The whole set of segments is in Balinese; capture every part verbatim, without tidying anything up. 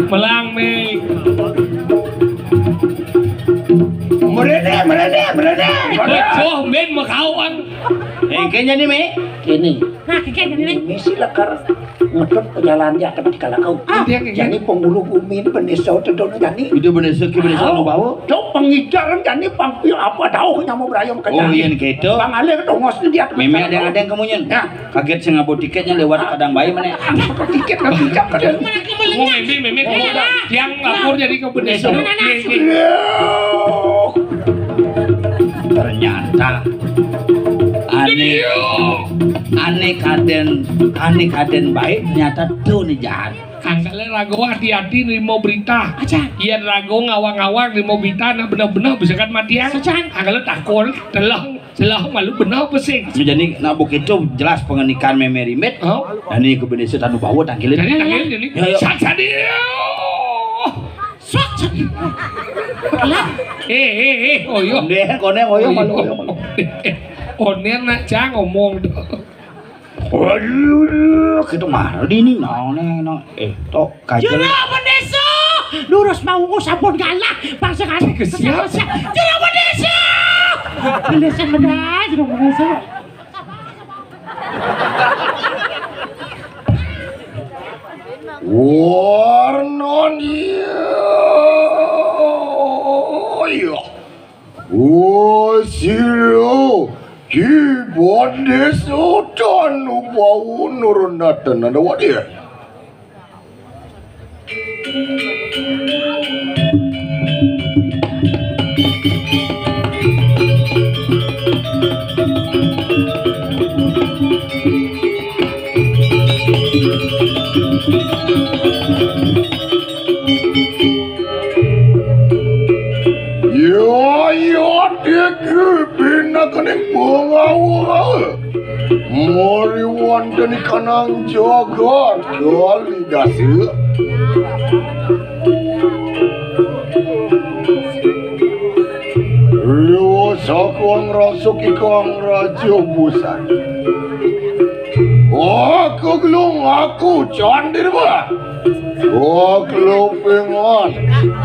Melang, Mé. Mrene, mrene, mrene. Bejoh, Mé, makawan. Engké jani, Mé? Kéné. Nah, kéné jani, Mé. Misi lekar ngedot pejalan di atap di kalakau. Ah, iya, iya. Jani penghulu bumi ini bendesa tedon jani. Itu bendesa ki bendesa anu bawa. Cok pengidaran jani pangpil apa dauh nyama berayam. Oh, iya, kéto. Bang Ale tongos di atap. Mémé ada-ada kemunyen. Ya. Kaget sing ngabo tiketnya lewat kadang bayi mana. Tiket kan tiket kan. Oh, Mémé, Mémé, Mémé. Yang lapor jadi ke bendesa. Ternyata ane, ane kaden, ane kaden baik, ternyata tuh nih jahat. Angkale rago hati-hati nerima berita. Aja. Yén rago ngawang-ngawang nerima berita, nak bener-bener bisa kan matian. Sajan. Angkale takon, telah, telah malu bener apa sih? Jani nak begitu jelas pengendikan Mémé Rimit. Oh. Jani ke bendesa tanu bawa tangkilin. Jani tangkilin, jani. Ya, ya. Sat, sat, iya. Sok, sok. Lah. Eh, eh, eh, oh iya. Deh, koné, oh iya, malu, oh iya, malu. Oné nak cang ngomong. Waduh, kita mari nih, nah, nah, nah. Eh, tok, kajian. Jero bendesa, lurus mau sampun galah, bangsa kasih. Siap. Jero bendesa. Bendesa benar, jero bendesa. Warnanya. Iya. Oh, sira ki bendesa tanu bau nurun nata nanda wadir. Ya, ya, diki pinakening pengawal. Mari wanteni kanang jagat kali dasa. Riwa sakang rasa kikang raja busan. Aku gelung aku candir bah. Waklopingan,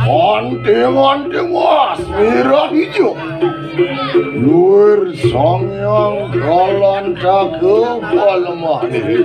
anting-anting mas, merah hijau. Luir Sang Hyang Kalantaka palemah diri.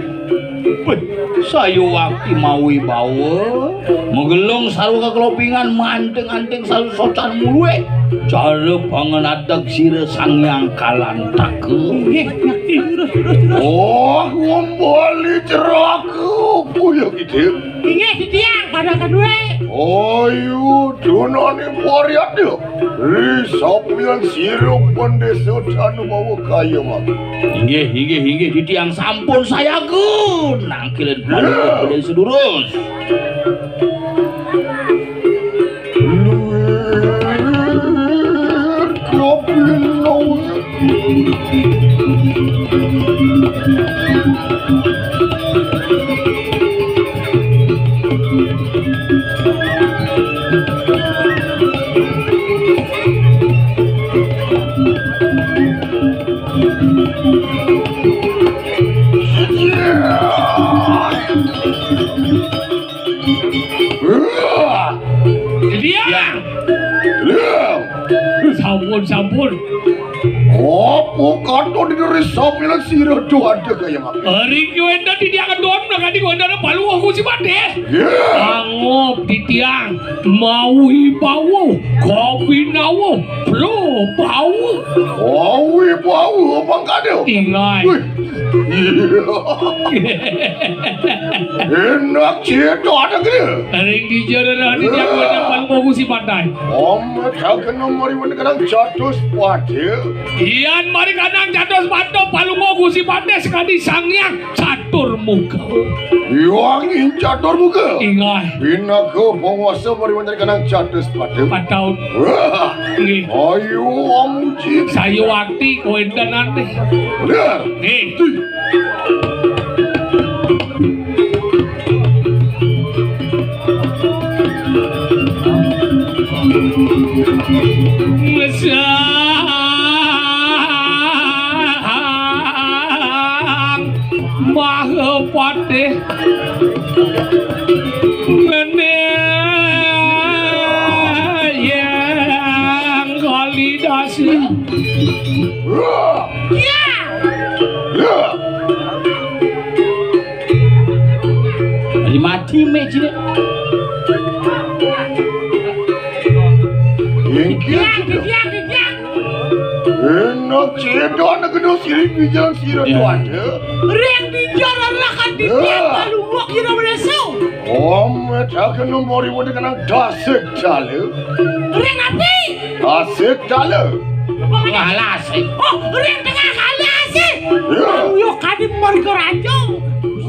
Beh, saya wakti mawi bawa. Magelung sarwa kekelopingan, manting-anting sarwa socan mulue. Cara pangenadeg sira Sang Hyang Kalantaka. Nggih, ngerti, terus, terus, terus. Oh, ngumbali ceraka, apa ya, Kidul? Inggih, titiang, pada kedue. Ayo, dunane pariatya. Ri sapuyan sira pendesa tanu bawa kaya mangke. Inggih, inggih, inggih, titiang sampun sayaga. Nangkilin balik pendesa durus. Luwih kapilih. Dia. Ya. Sampun, sampun. Apa katon dina risa pila sira do ada kaya mangke? Ring kowe enten titiang don nang ati kowe enten paluwuh Gusti Patih. Ya. Angop titiang mawi bawa, kopi nawa, bro bawa. Mawi bawa mangkane. Ingat. Wih. Enak cita ada gede. Ring di jero roh di tiang wétan paling bagus si pantai. Om, tak kena mari wani kadang catus pade. Iyan mari kadang catus pade paling bagus si pantai sekali sangyang catur muka. Iwang in catur muka. Ingat. Pinaka penguasa mari wani kadang catus pade. Empat tahun. Wah. Nggih. Ayo amuji. Saya wakti kowe enten nanti. Bener. Nggih. Sang Mahapatih. Meneh yang kali dasi. Ya. Jadi mati meh cine. Inggih, Didiang, Didiang, Didiang. Enak cedok nak kena sirik di jalan sira tuan. Ring di jalan lah kan Didiang, lalu wak kira beresa. Om, tak kena mori wak dengan dasik cale. Ring api. Dasik cale. Ngalas. Oh, ring tengah ngalas. Ya. Ayo kadi marga raja.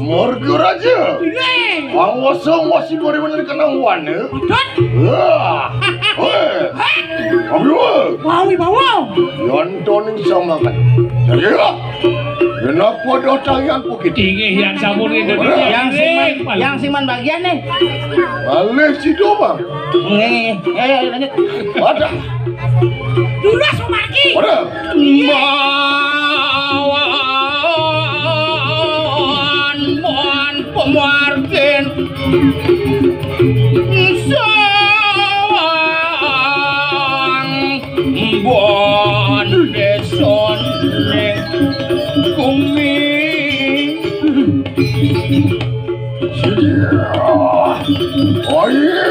Marga raja. Iya. Awasa wasi mori wak dengan wana. Betul. Wah. Weh. Hah? Ayo. Wawi bawa. Yontoning sama kan. Jadi ya. Kenapa datang yang bukit? Tinggi yang sabun itu. Yang sing man, yang sing man bagian nih. Alih situ, Bang. Nih, eh, lanjut. Wadah. Durus memargi. Wadah. Mbawan, mbawan pemargin. Sang Mbon desa ning gumi. Oh iya.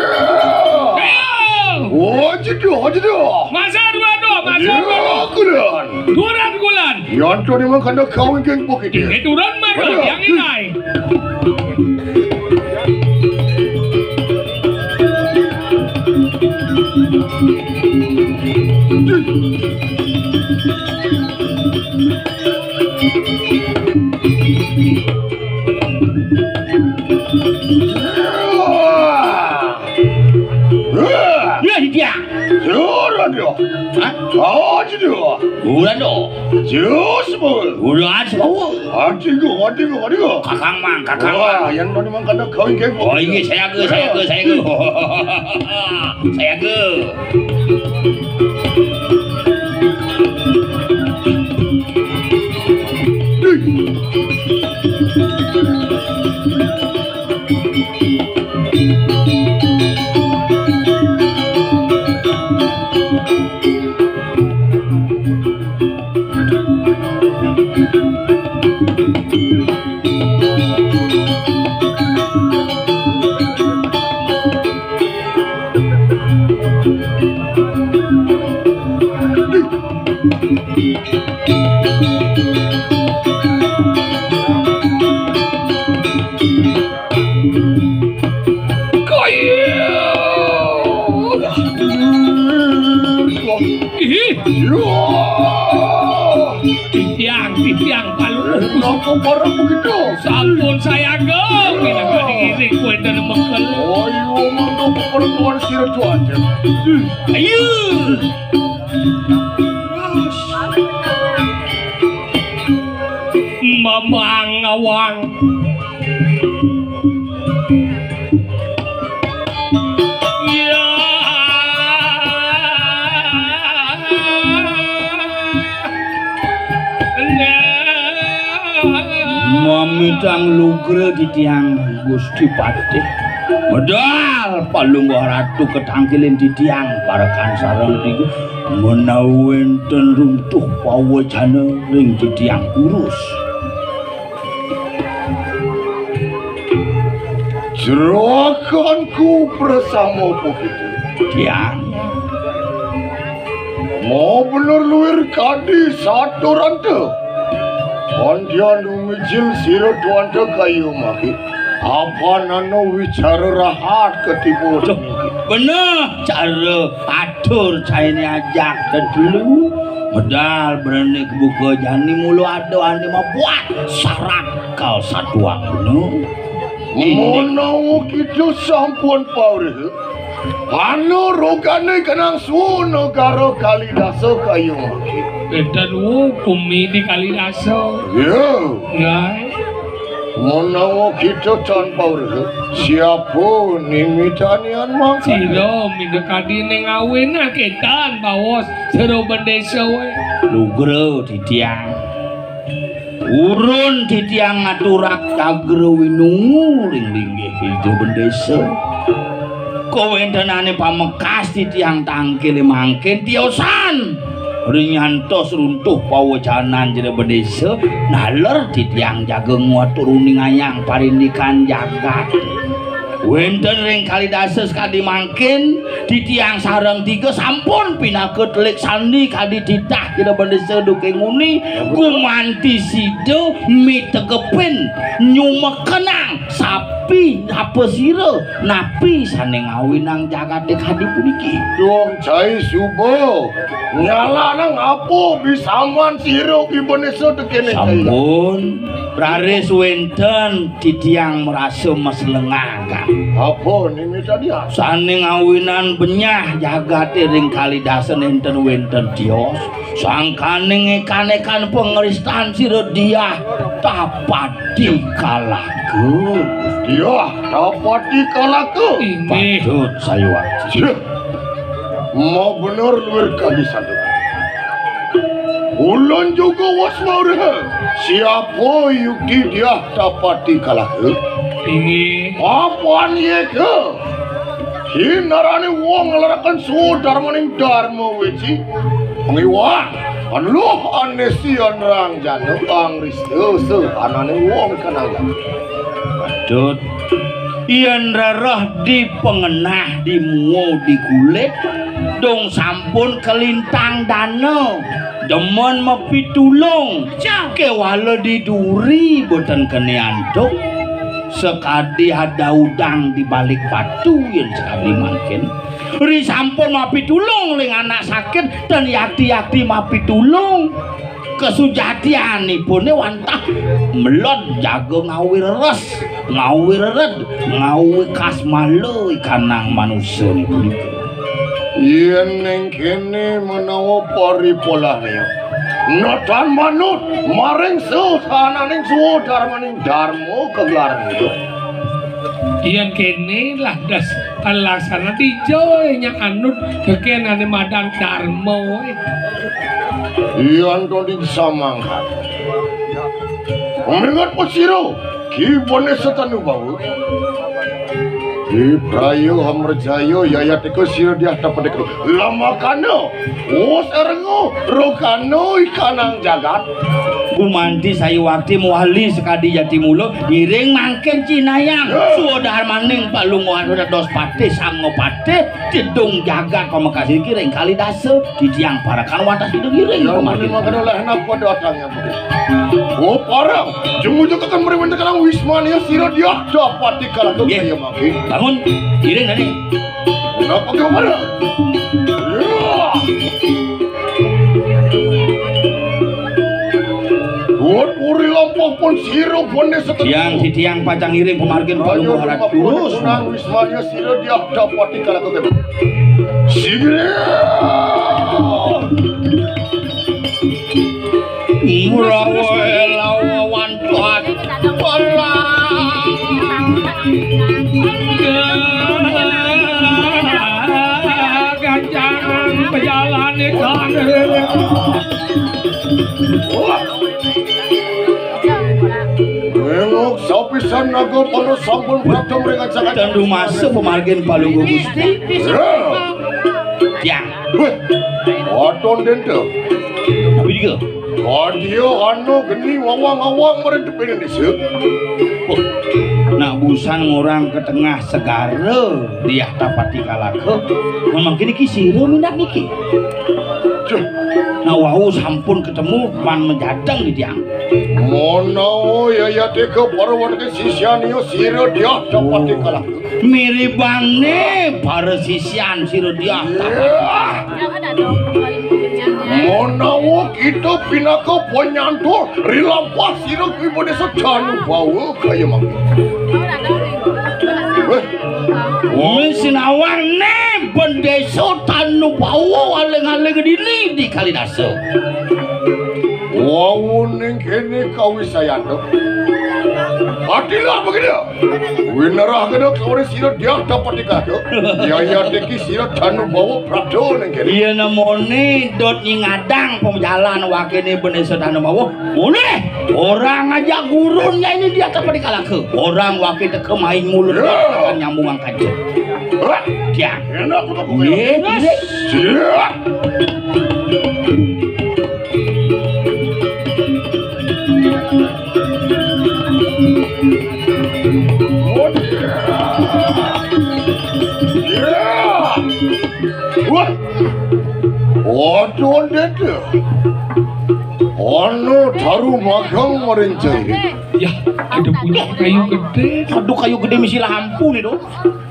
Oh, jeduh, jeduh. Masar waduh, masar waduh. Kulan. Kulan, kulan. Yan to ni mangkana kau ingkang bukit. Ini turun marga yang inai. Ya, dia. Turun dia. Hah? Oh, jeduh. Bulan do. Jus, bul. Bulan semua. Adigo, adigo, adigo. Kakang mang, kakang mang. Wah, yang mana mang kena kau ingkang. Oh, iya, saya ke, saya ke, saya ke. Saya ke. Kaya. Ih. Titiang, titiang, palu. Napa barang begitu? Sampun saya go. Minangka diiring kuwi dan mekel. Oh, iya, monggo perempuan sira tuan. Ayo. Mamang awang. Mamitang lugra titiang Gusti Patih. Medal palungguh ratu ketangkilin titiang parekan sareng tiga menawi wenten runtuh pawacana ring titiang kurus. Jerakanku bersama begitu. Tiang. Mau bener luir kadi saturanta. Pandian umijil sira tuanta kayu maki. Apa nano wicara rahat ketipu. Bener cara atur caine ajak dulu. Medal berani kebuka jani mulu ada ane mabuat syarat kal satuang bener. Menawa kita sampun paurih, anu rogane kenang suwun negara Kalidasa kayu maki. Enten wu kumi di Kalidasa. Ya. Ngai. Menawa kita tan paurih, siapa nimitanian mangkane? Sira minakadi ning awinah ketan bawos jero bendesa we. Lugra titiang. Urun titiang ngaturang cagar winungu ring linggih Ida Bendésa. Kawéntenane pamekas titiang tangkile mangkin tiosan. Ring nyantos runtuh pawecanan Ida Bendésa, naler titiang jaga nguatur uningayang parindikan jagat. Wénten ring Kalidasa sakadi mangkin, titiang sareng tiga sampun pinaka telik sandi kadi titah Ida Bendésa duké nguni, gumanti sida mitegepin nyumekenang sapi apa sira napi sané ngawinang jagaté kadi puniki. Dong cai suba nyalanang apa bisaman sira Ida Bendésa tekene cai. Sampun. Raris wénten titiang marasa maslengahan. Apa nini tadi? Sané ngawinan benyah jagaté ring Kalidasa nénten wénten tios. Sangkaning ékan-ékan pangristan sira Diah Tapati Kalaka. Diah Tapati Kalaka. Inggih. Patut sayuwakti. Sira. Mau bener luwir kali satu. Ulun juga wis mauruh. Siapa yukti Diah Tapati Kalaka? Inggih. Apan yeka? Hinarane wong ngleraken sudarmaning Darma Weci. Ngiwah. Aluh anesi anrang jana angrista se anane wong kenal. Patut. Yen rereh di pengenah, di mua, di kulit, dong sampun kalintang dana, demen mapitulung, kewala di duri boten keni antuk, sakadi ada udang di balik batu yen sakadi mangkin. Ri sampun mapitulung ring anak sakit, ten yakti-yakti mapitulung. Kasujatianipune wantah melod jaga ngawi reres, ngawi rered, ngawi kasmala ikanang manusa punika. Yen ning kene menawa paripolahne, natan manut maring sesananing swadarmaning darma kagelaran. Yen kene lantas tan laksana dija nyang anut kekenane madan darma, eh. Yen to ning samangkat. Pamringat pasira, kibane setanu bawa. Di praya hamrejaya yayat iku sira Diah Tapati Kalaka. Lamakana, wus erengo, rokana ikanang jagat. Gumanti sayuwakti mawali sakadi jati mula, ngiring mangkin cinayang. Ya. Swadarmaning palungguhan dados patih, sangapatih, jedung jagat pamekas iki ring Kalidasa, titiang parekan wantah sida ngiring. Ya, pamargin. Mangkana leh napa datangnya? Oh, parang, jumujuk akan meriwin tekan wismania sira Diah Tapati Kalaka. Nggih. Kaya mangkin. Bangun, ngiring dadi. Napa kaya parang? Ya. Buat uri lampah pun sira pun desa. Tiang titiang pacang ngiring pamargin palungguh harat terus. Wismania sira Diah Tapati Kalaka. Sigre. Murawa lawan tuan. Gancang pejalan ikan. Menguk sapisan naga pada sampun pratom ring ancak-ancak. Tan rumasa pamargin palungguh Gusti. Ya. Ya. Weh, waton dente. Tapi juga. Wadio anu geni wawang-wawang merentep Indonesia. Nak busan ngorang ke tengah segara Diah Tapati Kalaka. Memang kini ki sira minat niki. Cuh. Nah, wau sampun ketemu pan majadeng di tiang. Mono yayate ke para warga sisyan iyo sira Diah Tapati Kalaka. Miribane para sisyan sira Diah Tapati. Menawa kita pinaka penyantul rilampah sira ibu desa Canubawa kaya mangke. Wis sinawang ne bendesa Tanubawa aling-aling dini di Kalidasa. Wau ning kene kawisayana. Adilah begitu. Winerah kena kawari sira diah dapat dikata. Ya ya teki sira danu bawa prapto neng kene. Iya nemoni dot nyingadang pemajalan wakene bendesa danu bawa. Mulih. Orang aja gurunnya ini dia dapat dikalahke. Orang wake teka main mulut. Ya. Akan nyambung angkat. Hah? Tiang. Enak aku tak. Iya, iya. Siap. Wah. Waduh, Dede. Ono taru magang maring cai. Ya, ada punya kayu gede. Aduh, kayu gede misi lampu nih, dong.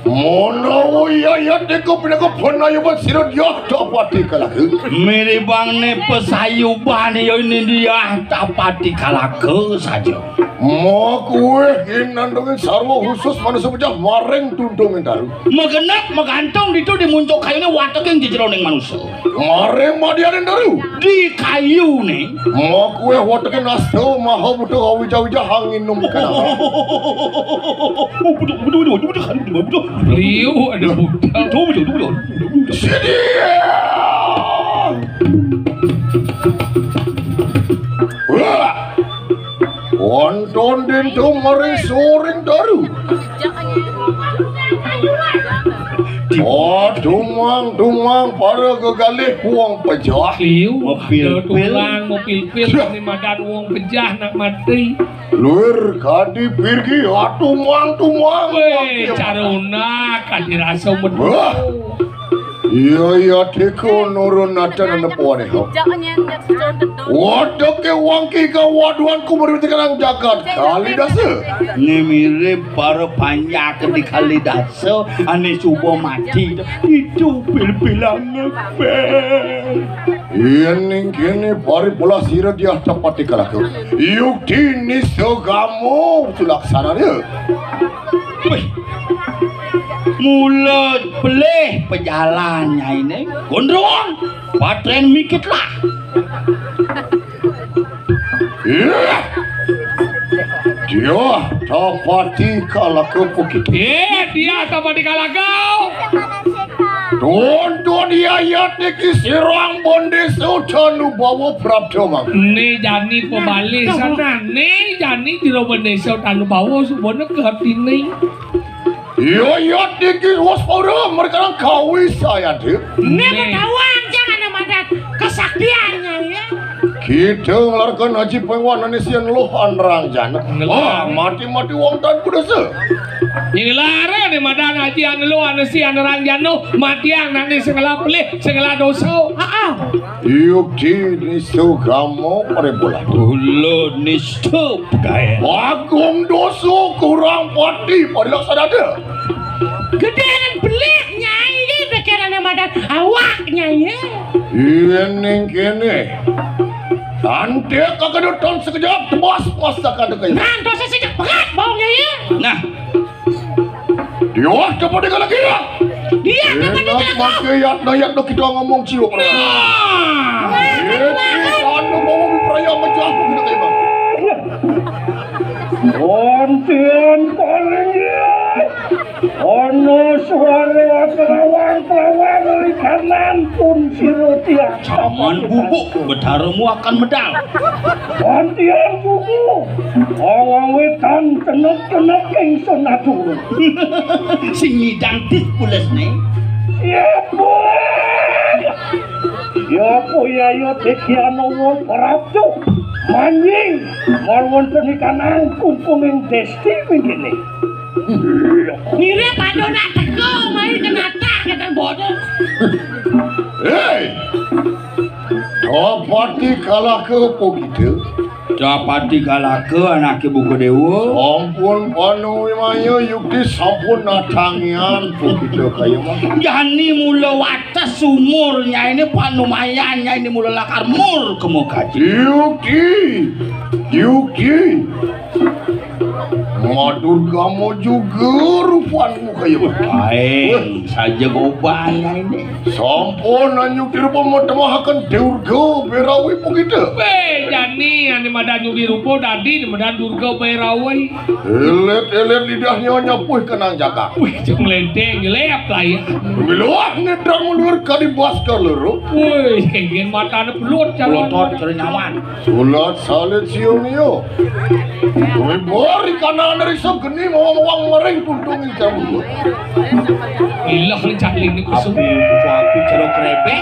Mono ya ya teko pinaka panayu sira dia dapati kalahke. Miribang ne pesayuban ya ini dia dapati kalahke saja. Mau kue inandungin sarwa khusus manusia pecah maring tuntung daru. Megenep megantung ditu di muncuk kayune wateking jejeroning manusia. Maring madianing daru. Di kayune. Mau kue wateking nasta maha butuh wija-wija hanginum kenapa. Liu ada budak. Sini. Wah. Wonten dintu mering soring daru. Oh, tumang, tumang, para gegalih wong pejah. Liu, mopil-pil. Tumang, mopil-pil, ini madan wong pejah nak mati. Luir kadi pirgi, ah, tumang, tumang. Weh, caruna kadi rasa medhun. Wah. Iya, iya, teko nurun nata nenepuane, ho. Wadake wangki kawaduan ku merwiti kanang jagat Kalidasa. Ini mirip para panjak di Kalidasa, ane suba mati. Itu pil-pilan ngepe. Yen ning kene pari bola sira diah dapati kalahku. Yukti nista gamo sulaksanane. Wih. Mula pelih pejalan nyaine. Gondrong, patren mikit lah. Iya. Dia dapati kalahku begitu. Eh, dia dapati kalahku. Tuntun iya iya niki sirang bonde sutanu bawa prapto mang. Ne jani pebalik sana, ne jani jero bendesa tanu bawa subana ke atine. Iya iya niki waspara mereka kawi saya dek. Ne betawang jangan madat kesaktiannya ya. Kita ngelarkan haji pengwan nani sian loh anrang jana. Ngelar. Ah, mati-mati wong tan budasa. Ngelara ne madan haji anu lo anu si anu ranjano matiang nani sengela pelih sengela dosa. Heeh. Yukti nistu gamo pare bola. Ulo nistu pegaya. Agung dosa kurang pati pada sadada. Gedengan pelih nyai ini pikiran madan awak nyai. Yen ning kene. Antek kagedutan sekejap tebas masakan kaya. Nah, dosa sejak pekat baunya ya. Nah. Dia dapat dengan lagi ya. Dia dapat dengan lagi. Pakai yat nayat do kita ngomong cium. Nah. Ini anu bawa peraya pecah kita kayak bang. Konten paling ya. Ana suara kelawang-kelawang likanan pun sira tiang. Jaman bubuk, bedaramu akan medal. Gantian buku. Awang wetan tenek-tenek ingsun atur. Sing nyidang tis pulesne. Siapa? Siapa ya ya tekian wong prapto? Manjing, mawon pernikahan kumpung ing desti mingkene. Mirip ado nak teko, mari kenata kata bodoh. Hei! Dapati kalahke apa kita? Dapati kalahke anake buka dewa. Sampun panu wimaya yukti sampun natangian apa kita kaya mah. Jani mula wates umur nyaine panumayan nyaine mula lakar mur kemukaji. Yukti! Yukti! Matur kamu juga rupanmu kaya begitu. Aing saja gobangan ini. Sampun anjuk dirubah matemahaken Durga Berawi begitu. Weh, jani ane madan nyudi rupa dadi ane madan Durga Berawi. Elet-elet lidahnya nyapuh kenang jagat. Wih, cek melenteng, gelap lah ya. Miluah netra mulur kadi baskar luru. Wih, kenggen matane pelut calon. Pelotot keringawan. Sulat salit siung yo. Kami bori kanan dari sop geni mawang-mawang mering tuntung ing jambut. Ilah ning cakling ni kusum. Api, kusum api, jero krebek.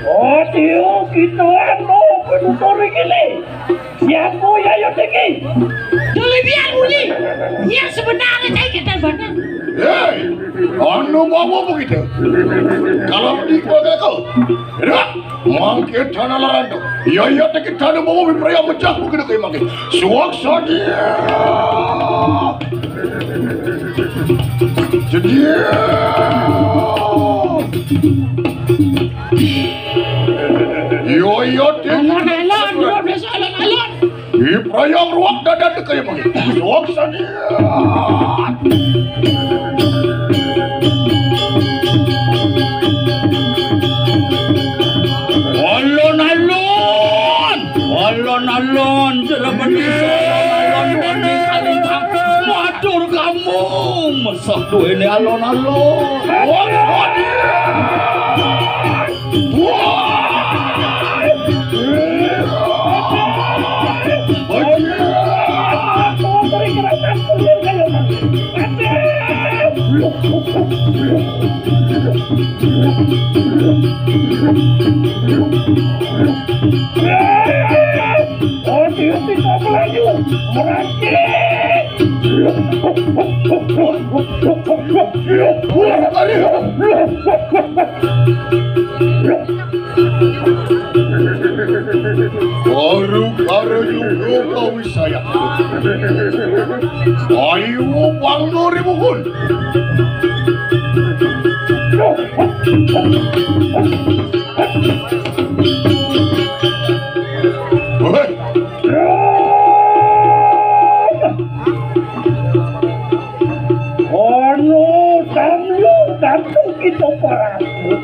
Oh, Tio, kita anu, penutur iki. Siapa ya, yo, iki? Dulu biar muni. Yang sebenarnya saya kenal banget. Hei, anu bawa begitu. Kalau di kau, rak, mangke tanah laranto. Ya, ya, teki tanah bawa beraya mecah begitu kayak mangke. Suak saja. Jadi, yo, yo, teki. Alon, alon, alon, alon. Diprayang ruak dada kaya mangke. Ruak saja. Alon-alon. Alon-alon. Jero bening. Alon-alon. Matur kamu. Mesah duene alon-alon. Ruak saja. Baru karo juga kau saya. Ayo, Bang Nuri Bukun. Hei. Ono tamyu dateng kita Prabu.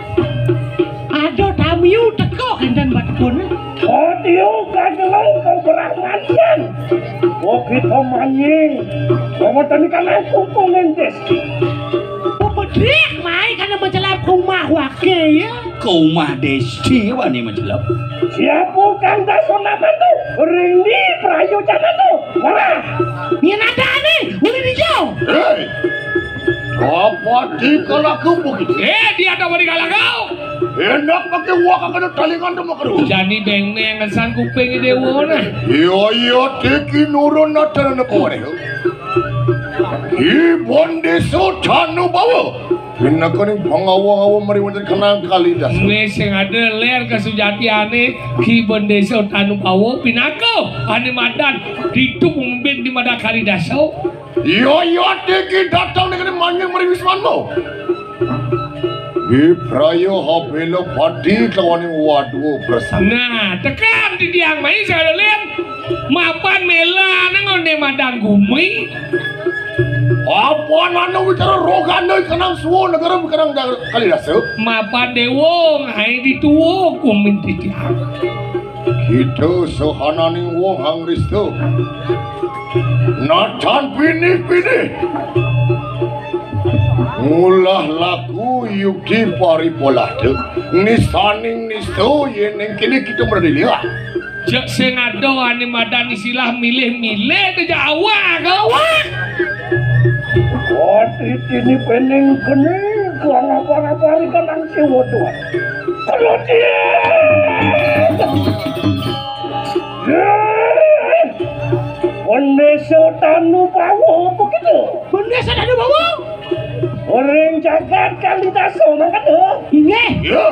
Ada tamyu teko kenten batekun. Audio kagelong keberahmanian. Oh, kita manyi. Bawa tadi kan aku pengen desti. Pemedrek mai karena mencelap ke rumah wake ya. Ke rumah desti wani mencelap. Siapa kang daso nama tu? Rini prayojanan tu. Wah. Yen adane, ulih dijo. Hei. Apa di kalaku begitu? Eh, dia ada wani kalaku. Enak pakai wak akan talingan tu makaru. Jani bengmeng ngesan kuping dewa nah. Iya, iya, tiki nurun natan nepo. Ibon desa Tanu Bawa. Pinakaning pangawa-awa mari wonten kenang kalidas. Wis sing ada ler kesujatiane Ki Bendesa Tanupawa pinaka ane madan ditu umbin di madan kalidas. Iya, iya, tiki datang dengan manjing mari wismanmu. Wipraya habela pati kawaning wadwa prasana. Nah, tekan di tiang mai saya lihat mapan mela nang onde madan gumi. Apa nanu wicara rogane kenang suwo negara kenang kalidas. Mapan dewa ngai dituwo kumin titiang. Kita sehananing wong hangrista. Najan pinih-pinih. Ngulah laku yukti paripolata. Nisaning nista yen ning kene kita merdiliah. Cek sing ada ane madan istilah milih-milih aja awak, awak. Wati tini pening kene, kang apa-apa ikan nang siwa tuan. Kalau dia. Bendesa Tanu Bawa apa kita? Bendesa Tanu Bawa. Orang jagat kali taso mangkat tu. Inggih. Ya.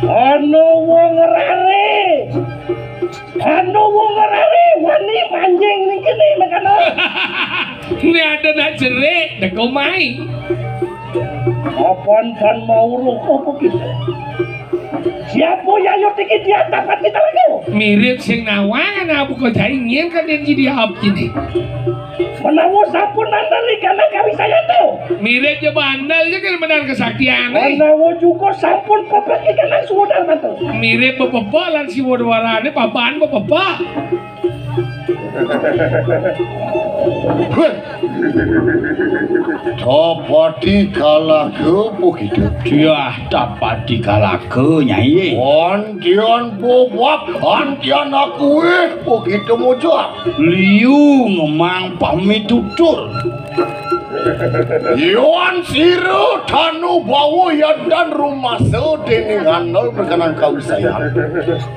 Ana wong rare. Anu wong ngarani wani manjing ning kene makana. Ini ada nak jerik, deko mai. Apan kan mau roh apa kita? Siapa yang yo tiki dia dapat kita lagi? Mirip sing nawang ana buka jaingin kan yang jadi hap ini. Menawa sampun nandali kana kawi saya to. Mirip je bandel je kan benar kesaktian eh. Menawa juga sampun pepek ikan sudah mantu. Mirip bepepa lan siwa dwarane papan bepepa. Heh. Dapati kalaga apa kita? Yah, dapati kalaga, Nyai. Antian bobab, antian aku eh, apa kita mojo? Liu ngemang pamitutur. Yoan sira Danubawa yaddan rumasa dening andal perkenan kawisayan.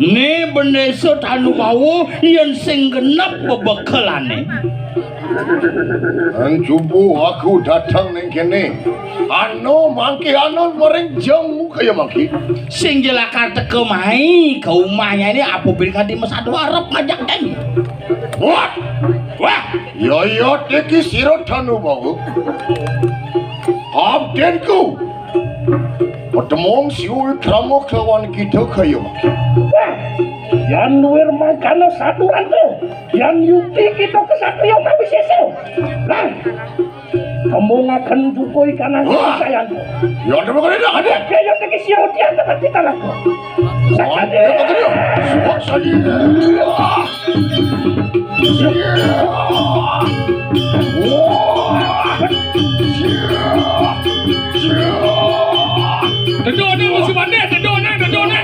Ne bendesa Danubawa yen sing genep bebekelane. Anjubu aku dateng ning kene. Anu mangke anu mering jengmu kaya mangke. Sing jelakar teka mai ke umahnya ini apa bil kadi mesatu arep ngajak den. Wah, wah. Yayat iki sira Danubawa. Abdenku. Petemon siul krama kelawan kita kaya mangke. Wah, yan luwir mangkana saturan to. Yan yukti kita kesatria mawisesa. Lah, kembungaken duko ikanang sayan. Ya, terima kasih, dah, ada. Kaya teki sira tiang tempat kita laku. Sakade. Suwak saja. Teduk ni musuh bandit, teduk ni, teduk ni.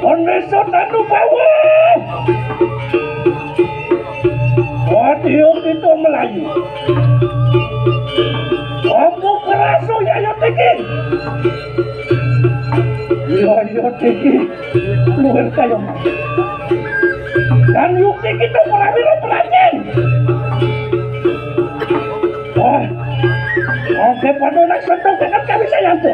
Onesa Tanubawa. Wadya kita Melayu. Ombo keraso yaya tiki. Yaya tiki. Luwih kaya. Dan yukti kita prawira prajen. Wah. Oke, padha nak sentuh banget kami sayanto.